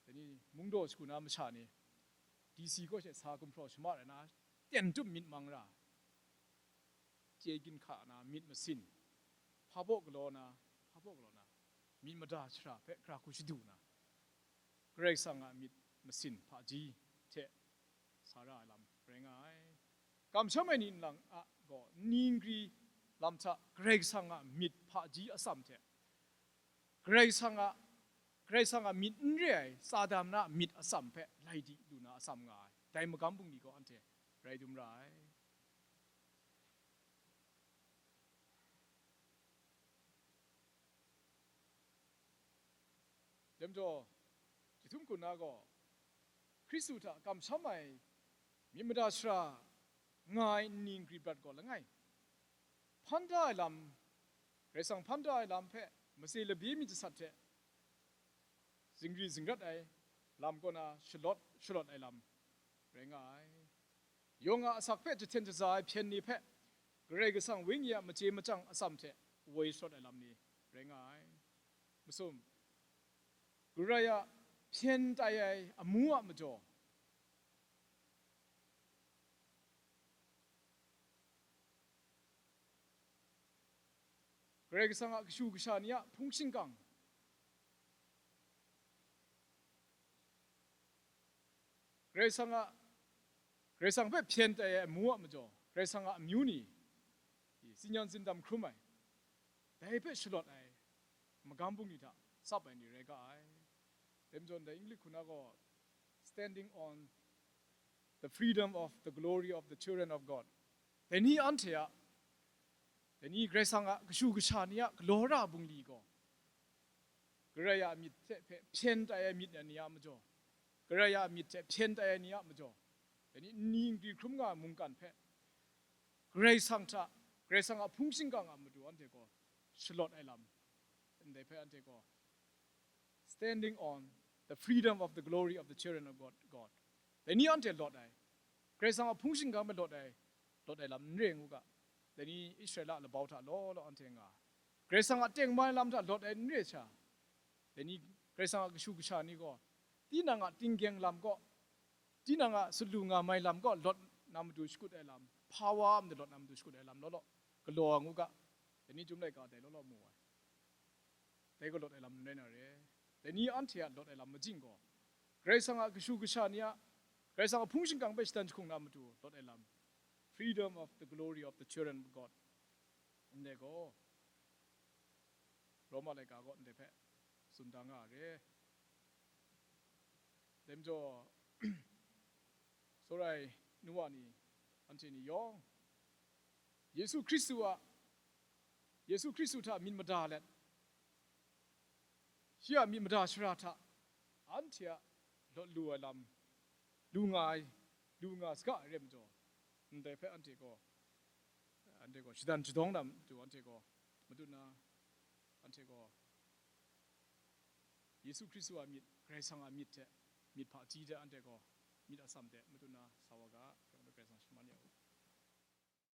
dai ni mungdaw shagu na masha ni, D C kaw she sa gumhpraw shamar ai na, ten tum myit mang ra, chye ginhka na, myit masin, hpa baw galaw na, hpa baw galaw na, myit mada sara hpe gara hku shadu na, Karai Kasang a myit masin hpaji hte sa ra ai lam rai nga ai. Kamsham ai ni nlang a gaw nni nkri lam hta Karai Kasang a myit hpaji atsam hte, Karai Kasang a, Karai Kasang a myit n re ai Satan na myit atsam hpe lai di lu na atsam nga ai. Dai magam bungli gaw anhte rai dum ra ai. Dai majaw, chyahtum hku na gaw, Hkristu hta kamsham ai myit mada sara nga ai nni nkri brat gaw langai, hpan da ai lam, Karai Kasang hpan da ai lam hpe matse labye myit jasat hte zingri zingrat ai lam kaw na shalawt shalawt ai lam rai nga ai. Yawng a asak hpe jahten jaza ai hpyen ni hpe Karai Kasang Wenyi a machye machyang atsam hte woi sharawt ai lam ni rai nga ai. Masum, Karai a hpyen tai ai amu a majaw, Karai Kasang a kashu kasha ni a hpung shingkang, Karai Kasang a, Karai Kasang hpe hpyen tai ai amu a majaw, Karai Kasang a amyu ni, tsin yan tsindam hkrum ai, dai hpe shalawt ai magam bungli hta tsap ai ni rai ga ai. Dai majaw, ndai English hku na gaw, standing on the freedom of the glory of the children of God. Dai ni anhte a, dai ni Karai Kasang a kashu kasha ni a galaw ra bungli gaw, Karai a myit hte hpe hpyen tai ai myit ni a majaw, Karai a myit hte hpyen tai ai ni a majaw, dai ni nni nkri hkrum nga ai mungkan hpe Karai Kasang hta, Karai Kasang a hpung shingkang a matu anhte gaw shalawt ai lam, ndai hpe anhte gaw standing on the freedom of the glory of the children of God, God. Dai ni anhte lawt ai, Karai Kasang a hpung shingkang hpe lawt ai, lawt ai lam n re ngu ga. Dai ni Israela labau hta law law anhte nga, Karai Kasang a tengman ai lam hta lawt ai n re sha, dai ni Karai Kasang a kashu kasha ni gaw, tinang a tinggyeng lam kaw, tinang a sut lu nga mai lam kaw lawt na matu shakut ai lam, hpa wa a matu lawt na matu shakut ai lam law law galaw ai ngu ga. Dai ni Chyum laika dai law law mu ai. Dai gaw lawt ai lam n rai na re. Dai ni anhte a lawt ai lam majing gaw, Karai Kasang a kashu kasha ni a, Karai Kasang a hpung shingkang hpe shatan jahkung na matu lawt ai lam, freedom of the glory of the children of God. gaw, Roma laika gaw ndai hpe tsun da nga a re. Dai majaw, tsawra ai nu wa ni, anhte ni yawng, Yesu Hkristu a, Yesu Hkristu hta myit mada let, shi a myit mada shara hta anhte a lawt lu ai lam, lu nga ai, lu nga saga ai re majaw, ndai hpe anhte gaw, anhte gaw shadan shadawng na matu anhte gaw, matu na, anhte gaw Yesu Hkristu a myit, Karai Kasang a myit hte, myit hpaji hte anhte gaw myit atsam de matu na sa wa ga.